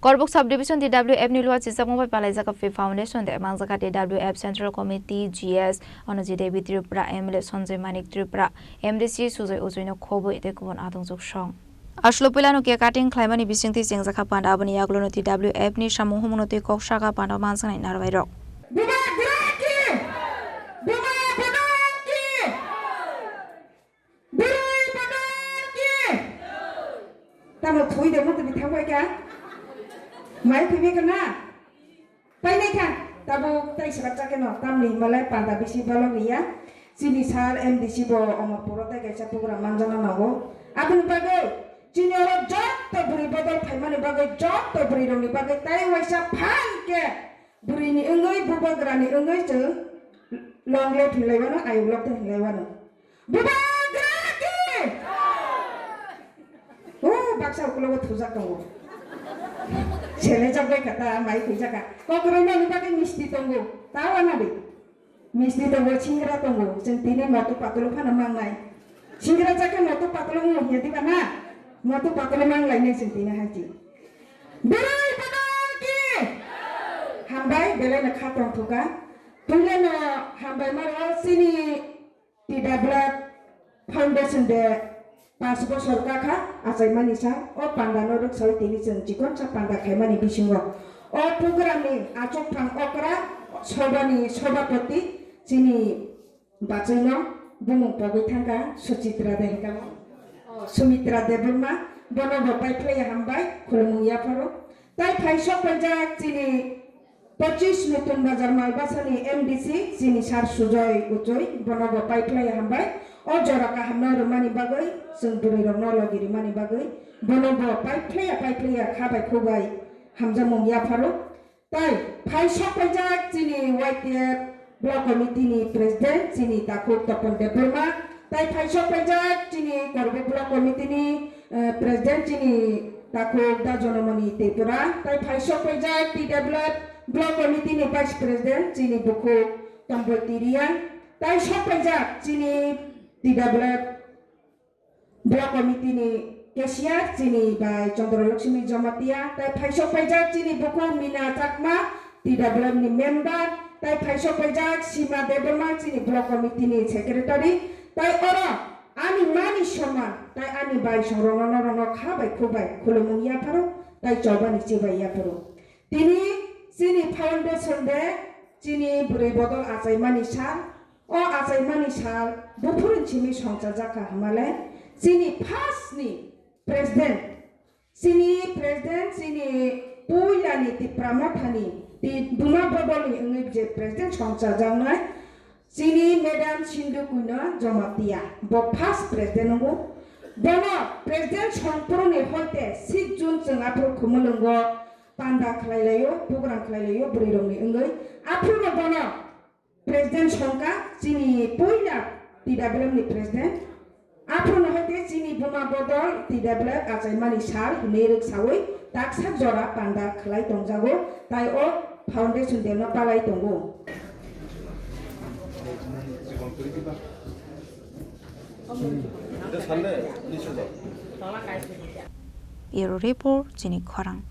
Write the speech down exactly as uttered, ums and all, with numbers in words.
Korbuk Subdivision T W F ni luachijakma bai palaijak Happy Foundation de mangjak T W F Central Committee G S Onoji Devi Tripura, M L A Sanjay Manik Tripura, M D C Sujoy Ujoino khobwi tei kubun adongjwk song. Aswk puilano cake cutting khlaimani bisingtwi chengjakha panda, aboni yagulono T W F ni samung humungno twi kok saka panda manjaknai narwai rok. Bubagra ki! Bubagra ki! Bwrwi bodol ki! Tamo thwi de mutu bithang bai kha. Mai thwi bi kana? Painai kha. Tabuk tai swrapjak khe no, tamni himalai panda bisi balok ni ya. Chini sir M D C bo Omorpuro tai kaisa program manjakna nango. Aboni bagwi chini oro jotto bwrwi bodol phaimani bagwi, jotto bwrwi rokni bagwi tai waisa phan khe bwrwini wngwi, bubagrani wngwi chwng long live hinlai wano, ayuk lok hinlai wano. Bubagra ki! O, baksa ukulogo thujak tongo. Selejak bai kha ta, mai khuijak kha. Kokrwino ni bagwi misti tongo. Ta wana de. Misti tongo, singra tongo. Chwng tini motu patulu phano mangnai. Singra jakhe motu patulu wngmo hiya diba na? Motu patulu manglainai chwng tini hai chi. Bwrwi bodol ki! Hambai, belai no kha tong thuka. Tunglaino hambai maro chini T W F Foundation de panch bosor kakha achaimani sa, o panda no rwksawi tini chwng chikonsa panda khaimani bisingo o program ni achukphang okra sobha ni sobhapati chini bachwi no bumung pogwi thangkha Suchitra de hingkha mo, o Sumitra Debbarma, bono bo paiphlaiya hambai khulumung yapharo. Tai phaisok paijak chini Pachis Nutun Bazar Malbasani M D C chini sir Sujoy Uchoi, bono bo paiphlaiya hambai. O jora kahamno rwmani bagwi, chwng bwrwirokno logi rwmani bagwi, bono bo paiphlaiya paiphlaiya kha bai khu bai hamjakmung yapharo. Tai phaisok paijak chini Y T F Block Committee ni President chini takhuk Topon Debbarma, tai phaisok paijak chini Korbo Block Committee ni, eh, President chini takhuk Da Jonomoni Tripura, tai phaisok paijak T W F Block Committee ni Vice President chini bukhuk Tomboi Tiriang, tai sok paijak chini T W F Block Committee ni Cashier chini bai Chandra Lakshmi Jamatia, tai phaisok paijak chini bukhuk Mina Chakma, T W F ni member, tai phaisok paijak Sima Debbarma chini Block Committee ni Secretary, tai oro ani mani soman, tai ani bai songrokno norokno kha bai khu bai khulumung yapharo, tai chobani chibai yapharo. Tini chini foundation de chini bwrwi bodol achaimani sal. O achaimani sal buphuruni simi songchajakha hwnmale chini first ni president, chini president, chini puilani Tipra Mothani ti buma bodolni wngwi je president songchajaknai chini Madam Sindhu Kuino Jamatia, bo first president wngo. Bono president songphuruni hoite six June chwng aphuru Khumulwngo panda khlai laio, program khlai laio bwrwi rokni wngwi. Aphuru no bono president songkha chini puila T W F ni president. Aphuru no hoite chini buma bodol T W F achaimani sal hinwi rwksawi taksa jora panda khlai tongjago, tai o foundation day no palai tongo. Bureau Report, chini khorang.